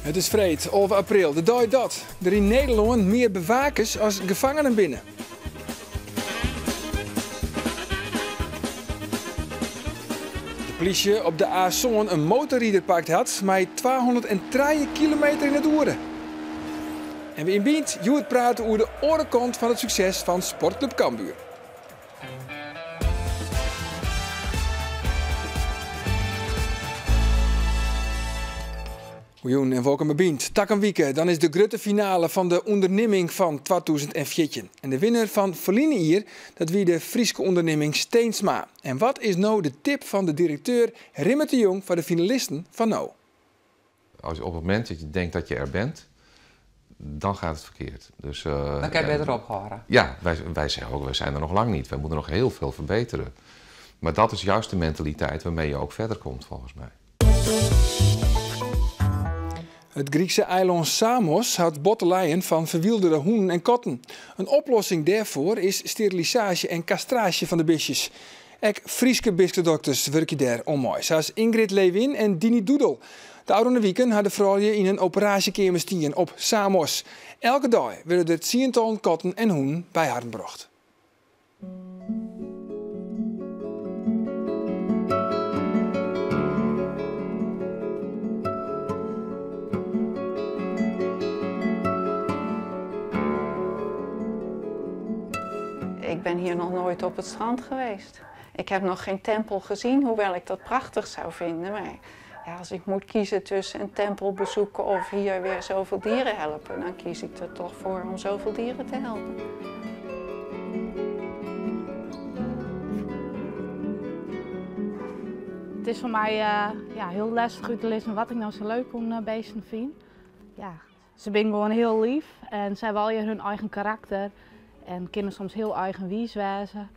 It is freed 11 april, de dei dat der yn Nederlân mear bewakers as gefangenen binne. De plysje op de A sân in motorrider pakt hat mei 203 kilometer yn it oere. En we yn Bynt hjoed prate oer de oare kant fan it sukses fan Sportklup Cambuur. Goejûn en wolkom by Bynt. Takom wike dan is de grutte finale fan de ûndernimming fan 2014. En de winner fan ferline jier, dat wie de Fryske ûndernimming Steensma. En wat is no de tip fan de direkteur Rimmert de Jong foar de finalisten fan no? Als je op het moment dat je denkt dat je er bent, dan gaat het verkeerd. Dus, Dan kin je better ophâlde. Ja, wij zeggen ook, wij zijn er nog lang niet. Wij moeten nog heel veel verbeteren. Maar dat is juist de mentaliteit waarmee je ook verder komt, volgens mij. It Grykske eilân Samos hat bot te lijen fan ferwyldere hûnen en katten. In oplossing dêrfoar is sterilisaasje en kastraasje fan de bistjes. Ek Fryske bistedokters wurkje dêr oan mei, sa as Ingrid Lewin en Dini Doedel. De ôfrûne wiken ha de froulju yn in operaasjekeamer stien op Samos. Elke dei wurde der tsientallen katten en hûnen by harren brocht. Ik ben hier nog nooit op het strand geweest. Ik heb nog geen tempel gezien, hoewel ik dat prachtig zou vinden. Maar ja, als ik moet kiezen tussen een tempel bezoeken of hier weer zoveel dieren helpen, dan kies ik er toch voor om zoveel dieren te helpen. It is foar my ja, hiel lestich út te lizzen wat ik no sa leuk oan bisten fyn. Ja, se binne gewoan hiel leaf en se hawwe allegear hun eigen karakter en kinne soms hiel eigenwiis wêze.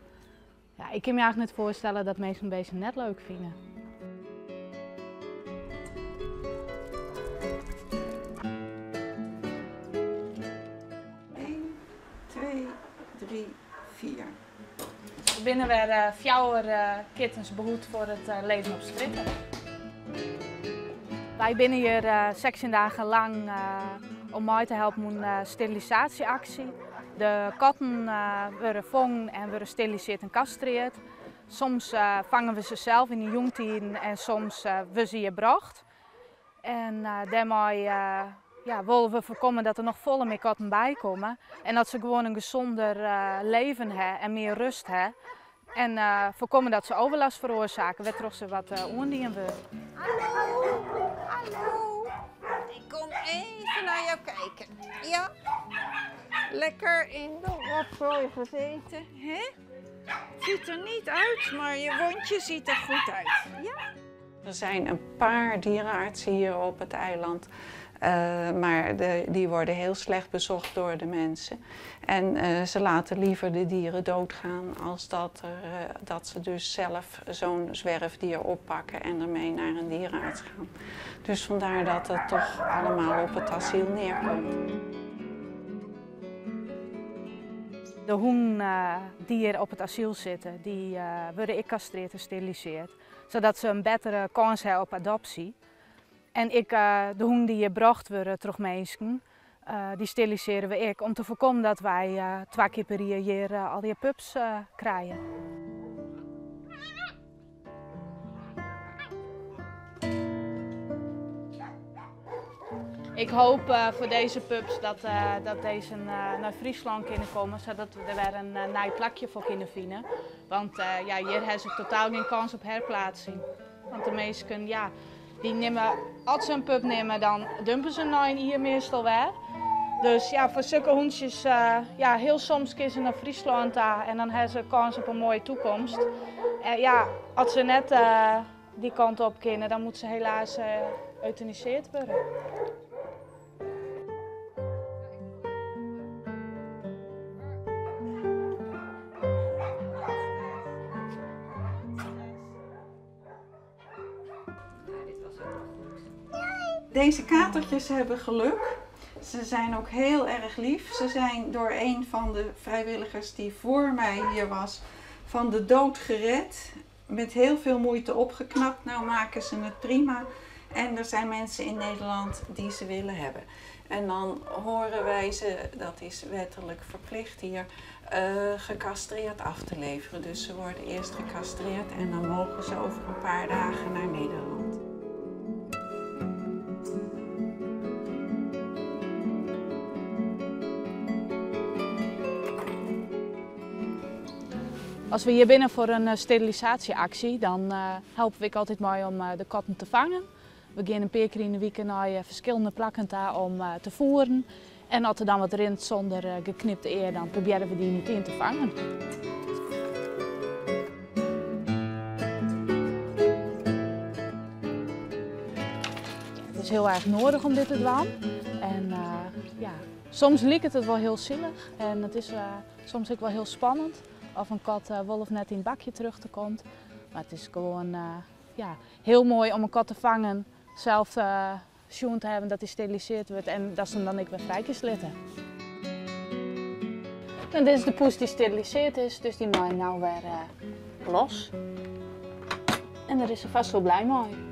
Ja, ik kin my eigentlik net foarstelle dat minsken bisten net leuk fine. Eén, twee, drie, vier. Der binne wer fjouwer kittens behoed foar it leven op strjitte. Wy binne hjir 16 dagen lang om mei te helpen oan de sterilisaasje-aksje. De katten wurde fongen en wurde sterilisearre en kastrearre. Soms fange we se sels yn de jûntiden en soms wurde se hjir brocht. En dêrmei ja, wolle we foarkomme dat der noch folle mear katten bykomme en dat se gewoan in gesonder leven ha en mear rêst ha. En foarkomme dat se overlast feroarsaakje, wêrtroch't se wat oandien wurdt. Hallo, hallo. Ik kom even naar jou kijken. Ja, lekker in de rotzooi gezeten, hè? Het ziet er niet uit, maar je wondje ziet er goed uit. Ja? Er zijn een paar dierenartsen hier op het eiland, maar die worden heel slecht bezocht door de mensen. En ze laten liever de dieren doodgaan als dat ze dus zelf zo'n zwerfdier oppakken en ermee naar een dierenarts gaan. Dus vandaar dat het toch allemaal op het asiel neerkomt. De hûnen dy't hjir op it asyl sitte, dy wurde ek kastrearre en sterilisearre, sadat se in bettere kâns hawwe op adopsje. En ek de hûnen dy't hjir brocht wurde troch minsken, dy sterilisearje we ek om te foarkommen dat wy twa kear per jier hjir al dy pups krije. Ik hoop foar dizze pups dat dizze nei Fryslân kinne komme, sadat we der wer in nij plakje foar kinne fine. Want ja, hjir hawwe se totaal gjin kâns op herplaatsing. Want de minsken, ja, dy nimme, as se in pup nimme, dan dumpe se nei in jier meastal wer. Dus ja, foar sokke hûntsjes, ja, hiel soms kinne se nei Fryslân ta en dan hawwe se kâns op in moaie takomst. Ja, as se net dy kant op kinne, dan moatte se helaas euthanisearre wurde. Deze katertjes hebben geluk. Ze zijn ook heel erg lief. Ze zijn door een van de vrijwilligers die voor mij hier was, van de dood gered. Met heel veel moeite opgeknapt. Nou maken ze het prima. En er zijn mensen in Nederland die ze willen hebben. En dan horen wij ze, dat is wettelijk verplicht hier, gecastreerd af te leveren. Dus ze worden eerst gecastreerd en dan mogen ze over een paar dagen naar Nederland. Als we hier binnen voor een sterilisatieactie, dan helpen we altijd mee om de katten te vangen. We gaan een paar keer in de week naar verschillende plakken daar om te voeren. En als er dan wat rint zonder geknipte eer, dan proberen we die niet in te vangen. Het is heel erg nodig om dit te doen. En ja, soms lijkt het wel heel zielig en het is soms ook wel heel spannend of een kat wel of net in het bakje terug te komt. Maar het is gewoon ja, heel mooi om een kat te vangen, zelf schoen te hebben dat die gesteriliseerd wordt en dat ze hem dan ik weer vrij kan slitten. En dit is de poes die gesteriliseerd is, dus die maak ik nou weer los. En daar is ze vast wel blij mee.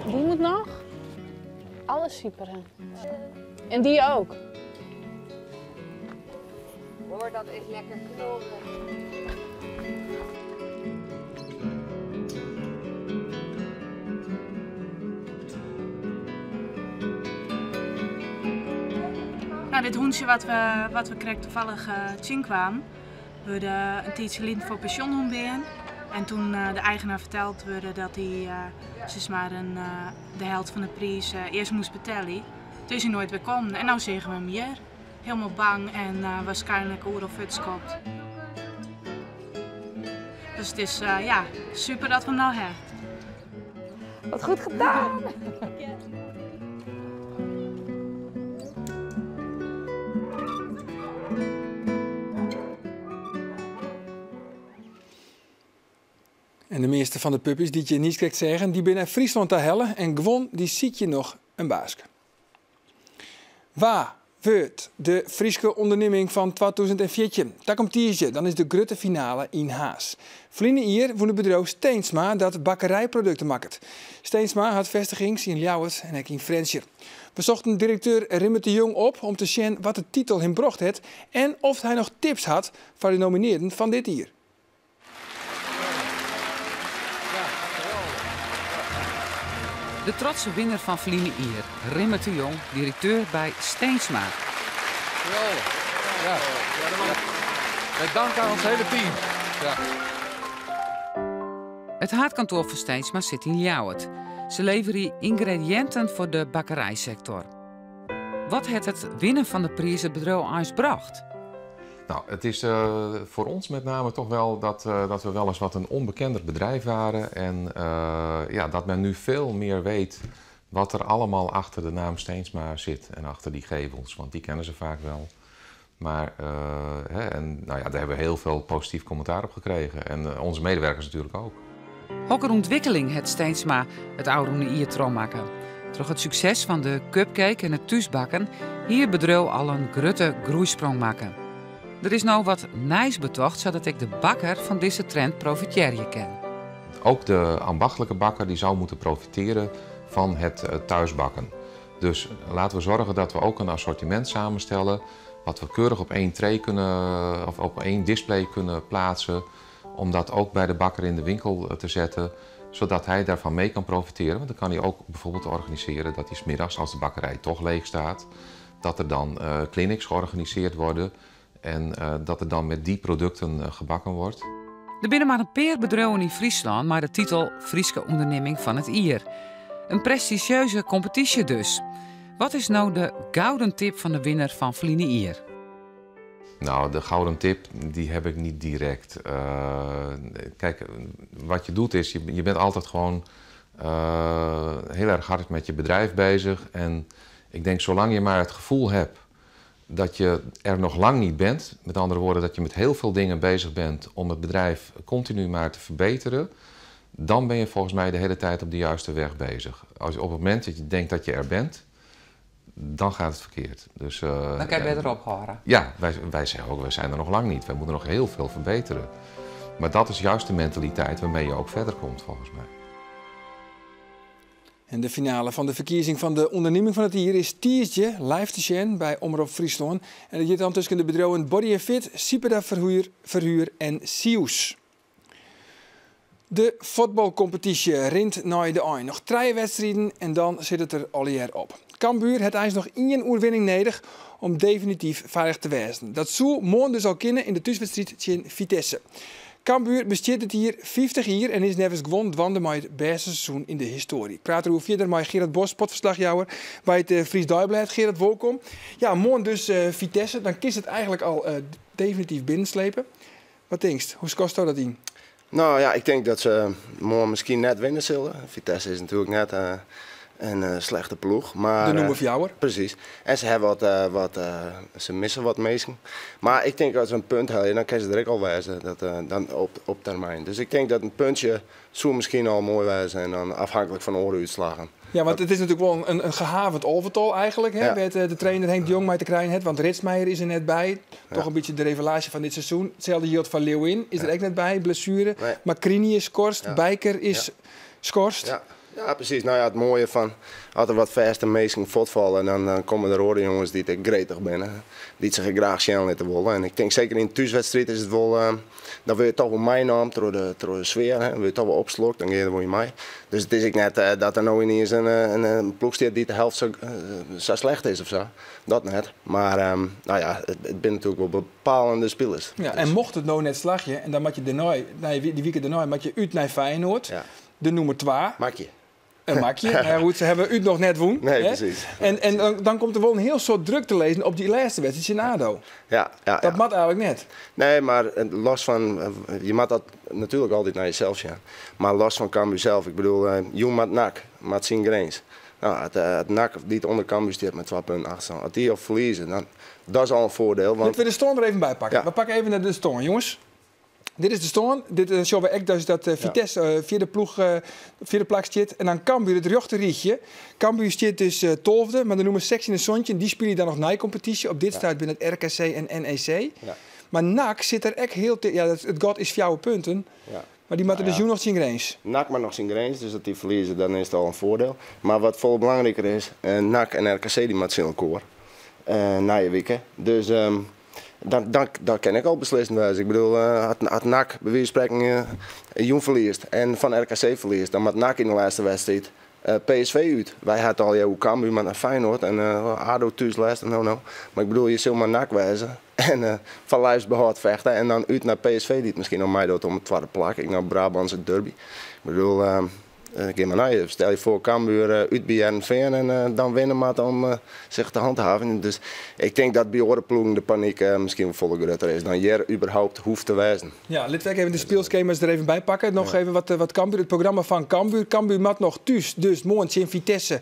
Die moet nog. Alles super. En die ook. Hoor, dat is lekker knorren. Nou, dit hoentje wat we kregen toevallig zien kwam, we een tijdje geleden voor pensioenhond ben. En toen de eigenaar verteld werd dat hij zeg maar de helft van de prijs eerst moest betalen, toen is hij nooit weer komen. En nu zeggen we hem hier. Helemaal bang en waarschijnlijk oor of kopt. Dus het is ja, super dat we hem nou hebben. Wat goed gedaan! En de meeste van de puppies die je niet krijgt zeggen, die binnen Friesland te hellen en gewoon die ziet je nog een baaske. Waar wordt de Frieske onderneming van 2014? Daar komt tiertje, dan is de grote finale in Haas. Verleden hier woont het bedrijf Steensma dat bakkerijproducten maakt. Steensma had vestigings in Ljouwert en ook in Frensjer. We zochten directeur Rimmert de Jong op om te zien wat de titel hem bracht het en of hij nog tips had voor de nomineerden van dit jaar. De trotse winnaar van Verliezen Ier, Rimmert de Jong, directeur bij Steensma. Geweldig. Ja. Met dank aan ons hele team. Ja. Het haardkantoor van Steensma zit in Ljouwert. Ze leveren ingrediënten voor de bakkerijsector. Wat heeft het winnen van de prijs het bedrijf eens bracht? Nou, het is voor ons met name toch wel dat we wel eens wat een onbekender bedrijf waren. En ja, dat men nu veel meer weet wat er allemaal achter de naam Steensma zit en achter die gevels, want die kennen ze vaak wel. Maar hè, en, nou ja, daar hebben we heel veel positief commentaar op gekregen en onze medewerkers natuurlijk ook. Hokker ontwikkeling het Steensma het oude ier maken. Door het succes van de cupcake en het thuisbakken hier bedrijf al een grote groeisprong maken. Er is nou wat nijs betocht, zodat ik de bakker van deze trend profiteren kan. Ook de ambachtelijke bakker die zou moeten profiteren van het thuisbakken. Dus laten we zorgen dat we ook een assortiment samenstellen wat we keurig op één tray kunnen, of op één display kunnen plaatsen, om dat ook bij de bakker in de winkel te zetten, zodat hij daarvan mee kan profiteren. Want dan kan hij ook bijvoorbeeld organiseren dat hij 's middags, als de bakkerij toch leeg staat, dat er dan clinics georganiseerd worden en dat er dan met die producten gebakken wordt. Er binnen maar een paar bedrijven in Friesland, maar de titel Frieske Onderneming van het Ier. Een prestigieuze competitie dus. Wat is nou de gouden tip van de winnaar van Verliezen Ier? Nou, de gouden tip die heb ik niet direct. Kijk, wat je doet is, je bent altijd gewoon heel erg hard met je bedrijf bezig. En ik denk, zolang je maar het gevoel hebt dat je er nog lang niet bent, met andere woorden dat je met heel veel dingen bezig bent om het bedrijf continu maar te verbeteren, Dan ben je volgens mij de hele tijd op de juiste weg bezig. Als, op het moment dat je denkt dat je er bent, dan gaat het verkeerd. Dus, dan kan je beter ophouden. Ja, wij zeggen ook, wij zijn er nog lang niet. Wij moeten nog heel veel verbeteren. Maar dat is juist de mentaliteit waarmee je ook verder komt, volgens mij. En de finale van de ferkiezing fan de ûndernimming fan it jier is tiisdei live te sjen by Omrop Fryslân. En dat giet dan tusken de bedriuwen Body Fit, Sipeda Verhuur en Sius. De fuotbalkompetysje rint nei de ein. Noch trije wedstriden en dan sit it der allegear op. Cambuur hat eins noch ien oerwinning nedich om definityf feilich te wêzen. Dat soe moarn dus al kinne yn de thúswedstriid tsjin Vitesse. Cambuur bestiet dit jier 50 jier en is neffens guon dwaande mei it bêste seizoen yn de histoarje. Ik praat deroer fierder mei Gerard Bos, sportferslachjouwer by it Friesch Deiblêd. Gerard, wolkom. Ja, moarn dus Vitesse. Dan kinst it eigentlik al definityf binnenslepe. Wat tinkst? Hoe skatsto dat yn? Nou ja, ik tink dat se moarn miskien net winne sille. Vitesse is natuerlik net in slechte ploech. Mar, de nûmer fjouwer. Presys. En se hawwe wat, wat, se misse wat minsken. Mar ik tink as se in punt helje, dan kinne se der ek al wêze. Dat, dan op termyn. Dus ik tink dat in puntsje soe miskien al moai wêze. En dan afhanklik fan oare útslaggen. Ja, want it is natuerlik wol in gehavend alvetal eigentlik, hè, wêr't de trainer Henk de Jong mei te krijen hat. Want Ritzmaier is der net by. Toch in bytsje de revelaasje fan dit seizoen. Itselde jildt foar Leeuwin, is der ek net by, blessuere. Nee. Macrini is skorst, Bijker is skorst. Ja. Ja, presys. Nou ja, it moaie fan as der wat fêste minsken fuortfalle, dan komme der oare jonges dy't ek gretich binne, dy't sich ek graach sjen litte wolle. En ik tink seker yn in thúswedstriid is it wol, dan wurde je toch wol meinaam troch de sfear, hè. Dan wurde je toch wol opslokt, dan gean je der wol yn mei. Dus it is ek net dat der no yniens in ploech stiet dy't de helte sa slecht is of sa. Dat net. Mar nou ja, it binne natuerlik wol bepalende spilers. Ja, en mocht it no net slagje, en dan moat je dêrnei, nei dy wike dêrnei, moat je út nei Feyenoord. De nûmer twa. Makje. In makje. Maar goed, se hawwe út noch net wûn. Nee, hè? presys. En dan komt der wol in hiel soad druk te lizzen op dy lêste wedstriid tsjin ADO. Ja. Dat moat eigentlik net. Nee, mar los fan, je moat dat natuerlik altyd nei jesels sjen. Mar los fan Cambuur sels, ik bedoel, jûn moat NAC, moat tsjin Grins. Nou, as NAC dy't ûnder Cambuur stiet mei 2 punten achterstân, as dy al ferlieze, dan dat is al in foardiel. Want Litte we de stân der even by pakke. Ja. We pakke even de stân, jonges. Dit is de stân. Dit sjogge we ek dus dat Vitesse fjirde ploech, fjirde plak stiet. En dan Cambuur, it rjochter rychje. Cambuur stiet dus 12e, mar de nûmer 16 en 17, dy spylje dan noch neikompetysje. Op dit stuit binne it RKC en NEC. Mar NAC sit der ek hiel ti-, ja, it gat is 4 punten. Mar dy moatte dus jûn noch tsjin Grins. NAC moat noch tsjin Grins, dus as dy ferlieze, dan is it al in foardiel. Mar wat folle belangriker is, NAC en RKC dy moatte tsjin elkoar nije wike. Dus dan kin ek al beslissend wêze. Ik bedoel, as NAC by wize fan sprekken jûn ferliest en fan RKC ferliest, dan moat NAC yn de lêste wedstriid PSV út. Wy ha it al oer Cambuur moat nei Feyenoord en ADO thús lêst en no, no. Mar ik bedoel, je sil mar NAC wêze en foar lijfsbehâld fechte en dan út nei PSV dy't miskien noch meidocht om it twadde plak, ek noch Brabantse derby. Ik bedoel, gean mar nei. Stel je foar Cambuur út by Hearrenfean en dan winne moat om sich te hanthavenjen. Dus ik tink dat by oare ploegen de panyk miskien wol folle grutter is dan hjir überhaupt hoecht te wêzen. Ja, litte we ek even de spylskema's der even by pakke. Noch even wat Cambuur, it programma fan Cambuur. Cambuur moat noch thús, dus moarn tsjin Vitesse.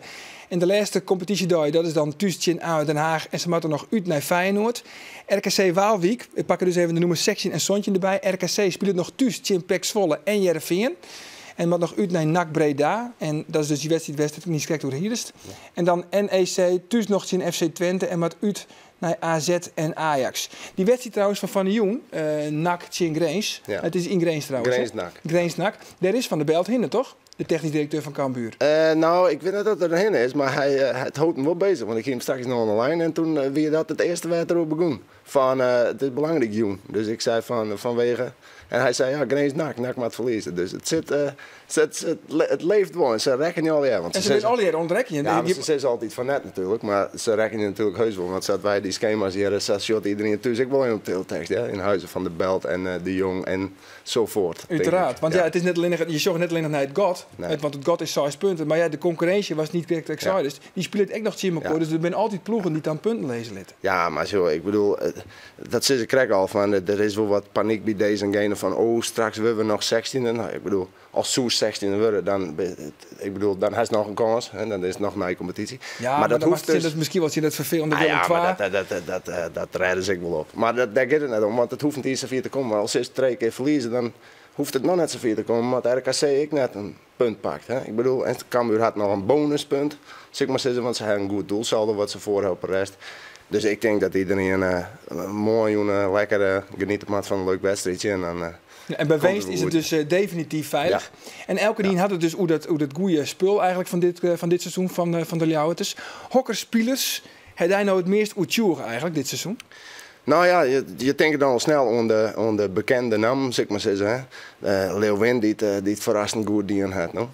En de lêste kompetysjedei, dat is dan thús tsjin ADO Den Haag. En se moatte noch út nei Feyenoord. RKC Waalwyk, ik pak der dus even de nûmer 16 en 17 derby. RKC spilet noch thús tsjin PEC Zwolle en Hearrenfean. En moat noch út nei NAC Breda. En dat is dus dy wedstriid wêr'tst it niis krekt oer hiest. En dan NEC thús noch tsjin FC Twente en moat út nei AZ en Ajax. Dy wedstriid trouwens fan fannejûn, NAC tsjin Grins. It is yn Grins trouwens, hè? Grins-NAC. Grins-NAC. Dêr is Van der Belt hinne, toch? De technysk direkteur fan Cambuur. Nou, ik wit net oft er der hinne is, mar hy it hold him wol bezich. Want ik hie him straks noch oan de lijn en toen wie dat it earste wêr't er oer begûn. Fan, it is belangryk jûn. Dus ik sei fan, fanwege. En hy sei, ja, Grins NAC, NAC moat ferlieze. Dus it sit, it, it, it leeft wol en se rekkenje allegear. Want En se se binne sizze allegear oan it rekkenjen. Ja, mar se sizze altyd fan net natuerlik, mar se rekkenje natuerlik heus wol. Want sa't wy dy skema's hjir, sa sjocht iderien thús ek wol yn op teletekst, ja? In huize van de Belt en de Jong en zo voort, denk ik. Uiteraard, want ja, it is net allinnich, je sjogge net allinnich nei it gat, want it gat is 6 punten, mar ja, de konkurrinsje was niet direkt excited. Dy spilet ek noch tsjin elkoar, dus der binne altyd ploegen dy't dan punten lizze litte. Ja, mar zo, ik bedoel, dat sis ik krekt al, fan, der is wol wat panyk by dizze en gene fan, oh, straks wurde we noch 16e. Nou, ik bedoel, as soe 16e wurde, dan, ik bedoel, dan hast noch in kâns, hè, dan is it noch neikompetysje. Ja, Maar mar dat dan hoecht moatst dus dat miskien wol tsjin dat ferfelende Ah, Willem ja, mar twa. dat rêde se ek wol op. Mar dêr giet it net om, want it hoecht net iens safier te kommen. Al sis 3 kear ferlieze, dan hoecht it noch net safier te kommen, want RKC ek net in punt pakt. Hè? Ik bedoel, en Cambuur hat noch in bonuspunt, sil ik mar sizze, want se ha in goed doelsaldo wat se foar ha op de rest. Dus ik tink dat iderien moarn jûn lekker geniete moat fan in leuk wedstriidsje. En dan En by winst is it dus definityf feilich. En elkenien hat it dus oer dat, oer dat goede spul eigenlijk fan dit seizoen fan de Ljouwerters. Hokker spilers ha dy no it meast oertsjûge eigenlijk dit seizoen? Nou ja, je tinkt dan al snel oan de bekende nammen, sil ik mar sizze. Hè? Leeuwin, dy't it ferrassend goed dien hat. No?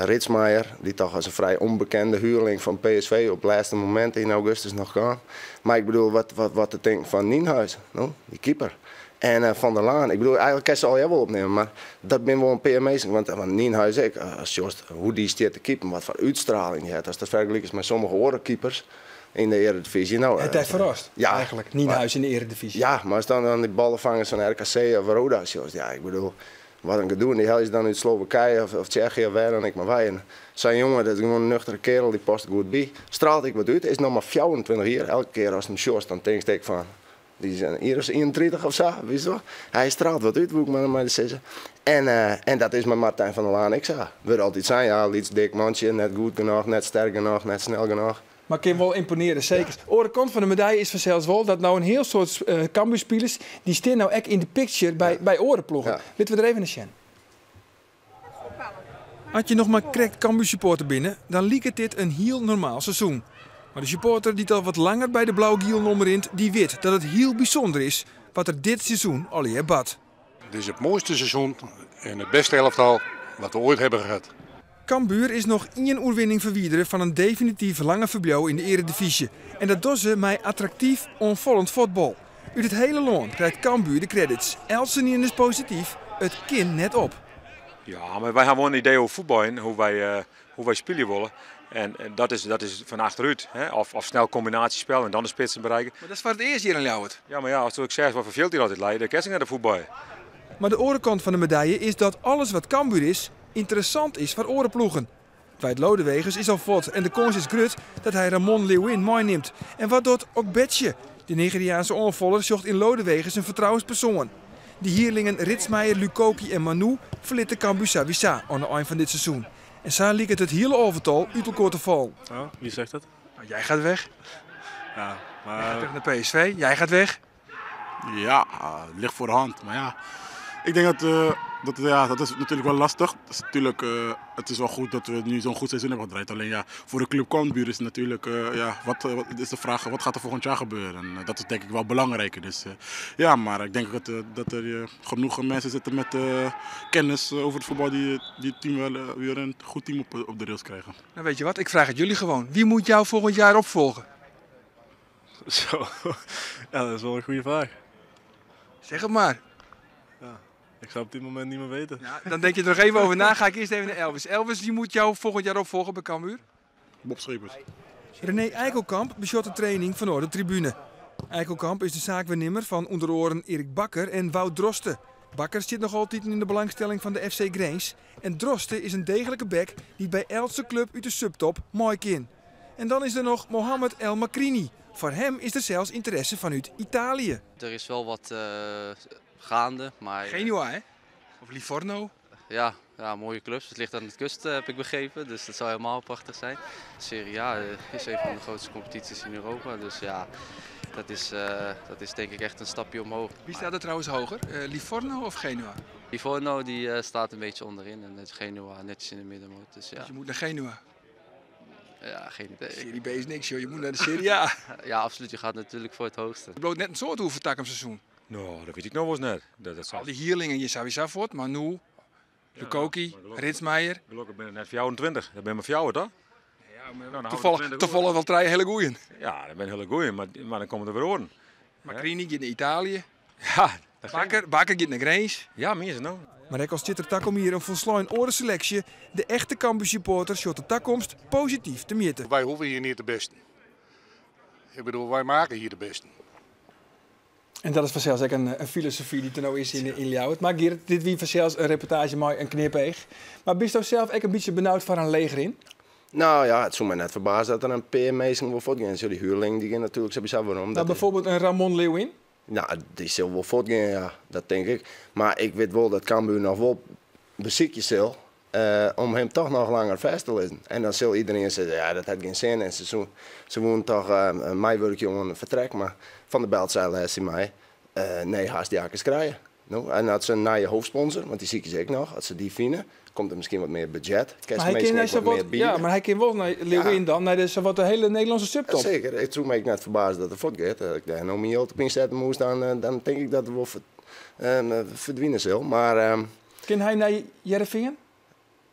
Ritzmaier, dy't dochs as in frij ûnbekende huurling fan PSV op it lêste momint yn augustus noch kaam. Mar ik bedoel, wat te tinken fan Nienhuis, no? Dy keeper. En Van der Laan, ik bedoel, eigentlik kinst se allegear wol opnimme, mar dat binne wol in pear minsken. Want Nienhuis ek, as sjochst hoe't dy stiet te keepen, wat foar útstrieling dy hat. Ast dat fergelikest mei sommige oare keepers yn de earedivyzje. Nou, Het heeft verrast, ja, eigenlijk. Nienhuis yn de earedivyzje. Ja, mar ast dan dy ballefangers fan RKC of Roda sjochst, ja, ik bedoel, wat in gedoe. En dy helje se dan út Slowakije of Tsjechië of wêr dan ek mar wei. En sa'n jonge, dat is gewoan in nuchtere keardel, dy past goed by. Strielt ek wat út, is noch mar 24 jier. Elke kear ast him sjochst, dan tinkst ek fan, dy is in jier as 31 of sa, witst wol. Hy strielt wat út, woe ik mar sizze. En dat is mei Martijn van der Laan ek sa. Wurdt altyd sein, ja, lyts dik mantsje, net goed genôch, net sterk genôch, net snel genôch. Mar kin wol ymponearje, seker. Oare kant fan de medalje is fansels wol dat no in hiel soad Cambuur-spilers dy steane no ek yn de picture by oare ploegen. Litte we der even nei sjen. As je noch mar krekt Cambuur supporter binne, dan liket dit in hiel normaal seizoen. Mar de supporter dy't al wat langer by de Blauw-Gielen omrint, dy wit dat it hiel bysûnder is wat der dit seizoen allegear bart. Dit is it moaiste seizoen en it bêste elftal wat we oait hawwe hân. Cambuur is noch ien oerwinning ferwidere fan in definityf lange ferbliuw yn de earedivyzje. En dat dogge se mei attraktyf, oanfallend fuotbal. Ut it hiele lân krijt Cambuur de credits. Eltsenien is posityf, it kin net op. Ja, mar wy hawwe wol in idee oer fuotbal, hoe't wy spylje wolle. En dat is fan achterút. Hè? Of snel combinatiespel en dan de spitsen berikke. Mar dat is foar it earst hjir yn Ljouwert. Ja, mar ja, ast ik sis wat foar fjild hjir altyd leit, dan kinst net de fuotbal. Mar de oare kant fan de medalje is dat alles wat Cambuur is, ynteressant is foar oare ploegen. Dwight Lodeweges is al fuort en de kâns is grut dat hy Ramon Leeuwin meinimt. En wat docht Ogbeche? De Nigeriaanske oanfaller sjocht yn Lodeweges in fertrouwenspersoan. De hierlingen Ritzmaier, Lukoki en Manu ferlitte Cambuur sawiesa oan de ein fan dit seizoen. En sa liket it hiele alvetal út elkoar te fallen. Oh, wie zegt dat? Nou, jij gaat weg. Ja, Jij gaat maar terug naar PSV. Jij gaat weg. Ja, het ligt voor de hand. Maar ja, ik denk dat, ja, dat is natuurlijk wel lastig. Het is wel goed dat we nu zo'n goed seizoen hebben gedraaid. Alleen ja, voor de club Cambuur is het natuurlijk, ja, wat is de vraag, wat gaat er volgend jaar gebeuren? En dat is denk ik wel belangrijker. Dus ja, maar ik denk dat er genoeg mensen zitten met kennis over het voetbal die het team wel weer een goed team op de rails krijgen. Nou, weet je wat, ik vraag het jullie gewoon. Wie moet jou volgend jaar opvolgen? Zo, ja, dat is wel een goede vraag. Zeg het maar. Ja, ik zou op dit moment niet meer weten. Ja, dan denk je er nog even over na. Ga ik eerst even naar Elvis. Elvis, die moet jou volgend jaar opvolgen bij Cambuur? Bob Schepers. René Eikelkamp besjocht de training fan de tribune. Eikelkamp is de saakwaarnimmer fan ûnder oaren Erik Bakker en Wout Droste. Bakker sit noch altyd yn de belangstelling fan de FC Grins. En Droste is in deeglike back dy't by eltse klup út de subtop mei kin. En dan is der noch Mohamed El Makrini. Foar him is der sels ynteresse fanút Italië. Er is wel wat gaande, maar... Genoa, hè? Of Livorno? Ja, mooie clubs. Het ligt aan de kust, heb ik begrepen. Dus dat zou helemaal prachtig zijn. Serie A is een van de grootste competities in Europa. Dus ja, dat is denk ik echt een stapje omhoog. Wie staat er trouwens hoger? Livorno of Genoa? Livorno die staat een beetje onderin en het Genoa netjes in de middenmoot. Dus, ja. Dus je moet naar Genoa? Ja, geen idee. Serie B is niks, joh. Je moet naar de Serie A. Ja, absoluut. Je gaat natuurlijk voor het hoogste. Het bliuwt net in soad oer foar takom seizoen. Nou, dat wit ik noch wolris net. Dat Al dy hierlingen, je sawiesa fuort. Manu, Lukoki, Ritzmaier. Gelokkich binne it net 24. Dat binne mar fjouwer, dochs? Ja, mar Nou, dan toevallig wol trije hiele goeien. Ja, dat binne hiele goeien, mar dan komme der wer oaren. Makrini giet nei Italië. Ja, dat Bakker giet nei Grins. Ja, mear is it no. Mar ek al stiet der takom jier in folslein oare seleksje, de echte Cambuur supporter sjocht de takomst posityf temjitte. Wy hoege hjir net de bêsten. Ik bedoel, wy meitsje hjir de bêsten. En dat is fansels ek in filosofy dy't der no is yn Ljouwert. Mar Gerrit, dit wie fansels in reportaazje mei in knipeach. Mar bisto sels ek in bytsje benaud foar in leechrin? Nou ja, it soe my net ferbaze dat der in pear minsken wol fuortgean. Dy hierlingen dy geane natuerlik sawiesa werom. Nou, bygelyks in Ramon Leeuwin? No, dy sil wol fuortgean, ja. Dat tink ik. Mar ik wit wol dat Cambuur noch wol besykje sil om him toch noch langer fêst te lizzen. En dan sil iderien sizze, ja, dat hat gjin sin en se soe, se woenen toch meiwurkje oan in fertrek. Mar Van der Belt sei lêst tsjin my, nee, hast Jakus krije. No, en as se in nije hoofdsponsor, want dy sykje se ek noch, as se dy fine, komt der miskien wat mear budzjet. Kinst minsken ek wat mear biede. Ja, mar hy kin wol nei Leeuwin dan, nei de sawat de hiele Nederlânske subtop. Seker, it soe my ek net ferbaze dat er fuortgiet. As ik dêr no myn jild op ynsette moast, dan dan tink ik dat er wol ferdwine sil. Mar. Kin hy nei Hearrenfean?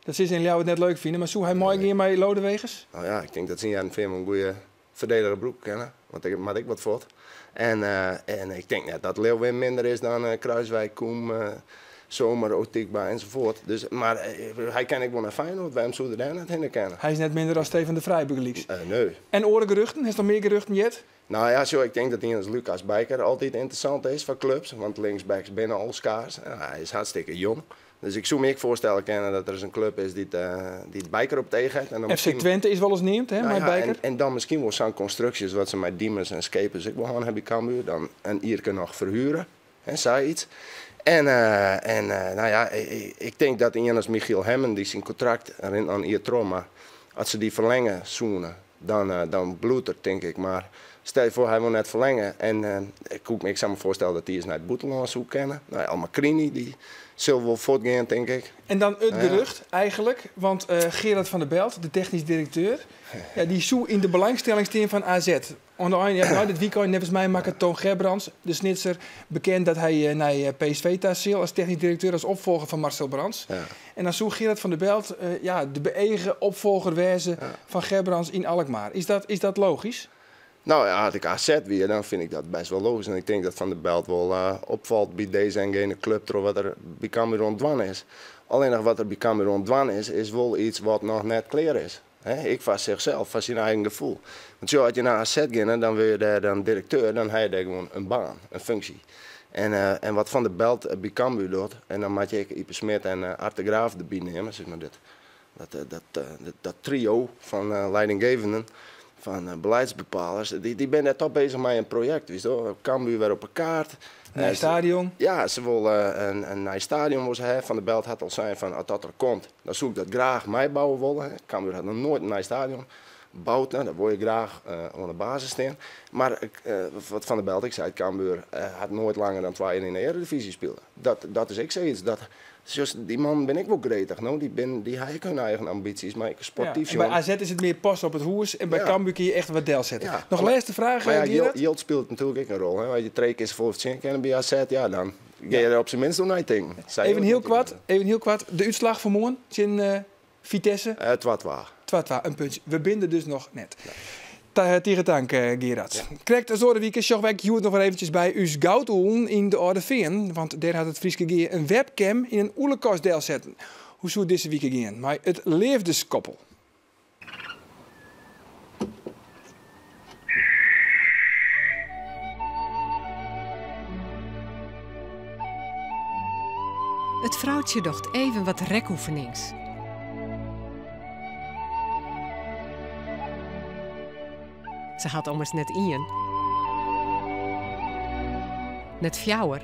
Dat sil se yn Ljouwert net leuk fine, mar soe hy meigean mei Lodeweges? No ja, ik tink dat se yn Hearrenfean wol in goede verdediger brûke kinne, want ik moat ek wat fuort. En, en ik tink net dat Leeuwin minder is dan Kruiswijk, Kum, Zomer, Otigba enzovoort. Dus, mar hy kin ek wol nei Feyenoord, wêrom soe er dêr net hinne kinne? Hy is net minder as Stefan de Vrij bygelyks. Nee. En oare geruchten? Hast noch mear geruchten heard? No ja, sjoch, ik tink dat ien as Lucas Bijker altyd ynteressant is foar klups, want linksbacks binne al skaars. Hy is hartstikke jong. Dus ik soe my ek foarstelle kinne dat der ris in klup is dy't dy't Bijker op it each hat. En dan FC Twente is wolris neamd, hè, mei Bijker. En, en dan miskien wol sa'n konstruksje as wat se mei Diemers en Schepers ek wol hân ha by Cambuur. Dan in jierke noch ferhuere, hè, sayts. En, en no ja, ik tink dat ien as Michiel Hemmen, dy syn kontrakt rint noch in jier troch, mar as se dy ferlinge soene, dan, dan bliuwt er, tink ik. Mar stel je foar, hy wol net ferlinge. En ik koe my ek samar foarstelle dat dy ris nei it bûtenlân soe kinne. No ja, El Makrini, dy sil wol fuortgean, tink ik. En dan it gerucht, eigenlik, want Gerard van der Belt, de technysk direkteur, ja, dy soe yn de belangstelling stean fan AZ. Oan de ein, ja, nei dit wykein neffens my makket Toon Gerbrands, de Snitser, bekend dat hy nei PSV ta sil as technysk direkteur, as opfolger fan Marcel Brands. En dan soe Gerard van der Belt ja, de beëage opfolger wêze fan Gerbrands yn Alkmaar. Is dat, is dat logysk? No ja, as ik AZ wie, dan fyn ik dat bêst wol logysk. En ik tink dat Van der Belt wol opfalt by dizze en gene klup troch wat er by Cambuur oan it dwaan is. Allinnich wat er by Cambuur oan it dwaan is, is wol iets wat noch net klear is. Ek foar sichsels, foar syn eigen gefoel. Want sjoch, as je nei AZ geane, dan wurde je dêr dan direkteur, dan ha je dêr gewoan in baan, in funksje. En, en wat Van der Belt by Cambuur docht, en dan moat je ek Ype Smid en Ard de Graaf derby neame, sis mar dit, dat, dat, dat trio fan leidinggevenden, fan beleidsbepalers, dy, dy binne dêr toch bezich mei in projekt, witsto. Cambuur wer op 'e kaart. Nij stadion. Ja, se wolle in nij stadion wolle se ha. Van der Belt hat al sein fan as dat der komt, dan soe ik dat graach meibouwe wolle. Cambuur hat noch noait in nij stadion boud. No, dat wol je graach oan de basis stean. Mar wat Van der Belt ek seit, Cambuur hat noait langer dan twa jier yn de earedivyzje spile. Dat, dat is ek sayts. Dat, sjochst, dy mannen binne ek wol gretich, no. Dy, bin, dy ha ek hun eigen ambysjes, mar ek sportyf Ja, en by AZ is it mear pas op it hûs en by ja. Cambuur kin je echt wat delsette. Ja. Noch lêste fraach, mar ja, jild, jild spilet natuerlik ek in rol. Hè. As je trije kear safolle fertsjinje kinne by AZ, ja, dan gean je der op syn minst oer neitinken. Even hiel koart, even hiel koart, de útslach fan moarn tsjin uh, Vitesse? 2-2. 2-2, in puntsje. We binne der dus noch net. Tige tank, Gerard. Ja. Krekt as oare wike sjogge wy hjoed noch wer eventsjes by ús goudûlen yn de Alde Feanen. Want dêr hat it Fryske Gea in webcam yn in ûlekast delsetten. Hoe soe it dizze wike gean mei it leafdeskoppel? It froutsje docht even wat rekoefenings. Se hat ommers net ien, net fjouwer,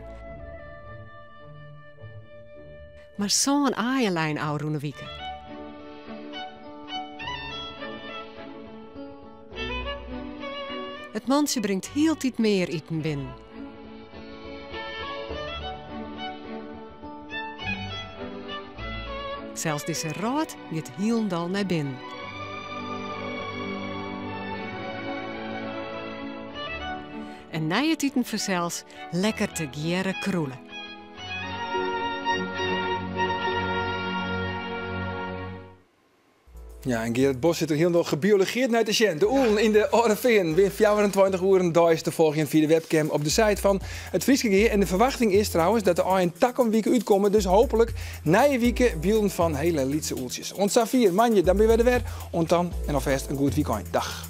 mar sân aaien lein ôfrûne wike. It mantsje bringt hieltyd mear iten binnen. Sels dizze rôt giet hielendal nei binnen. En nei it iten fansels lekker tegearre krûle. Ja, en Gerard Bos sit der hielendal gebiologeerd nei te sjen. De ûlen yn de Alde Feanen binne 24 oeren deis te folgjen fia de webcam op de site fan it Fryske Gea. En de ferwachting is trouwens dat de aaien takom wike útkomme. Dus hooplik nije wike bylden fan hiele lytse ûltsjes. Oant safier, moandei, dan binne wy der wer. Oant dan en alfêst in goed wykein. Dag.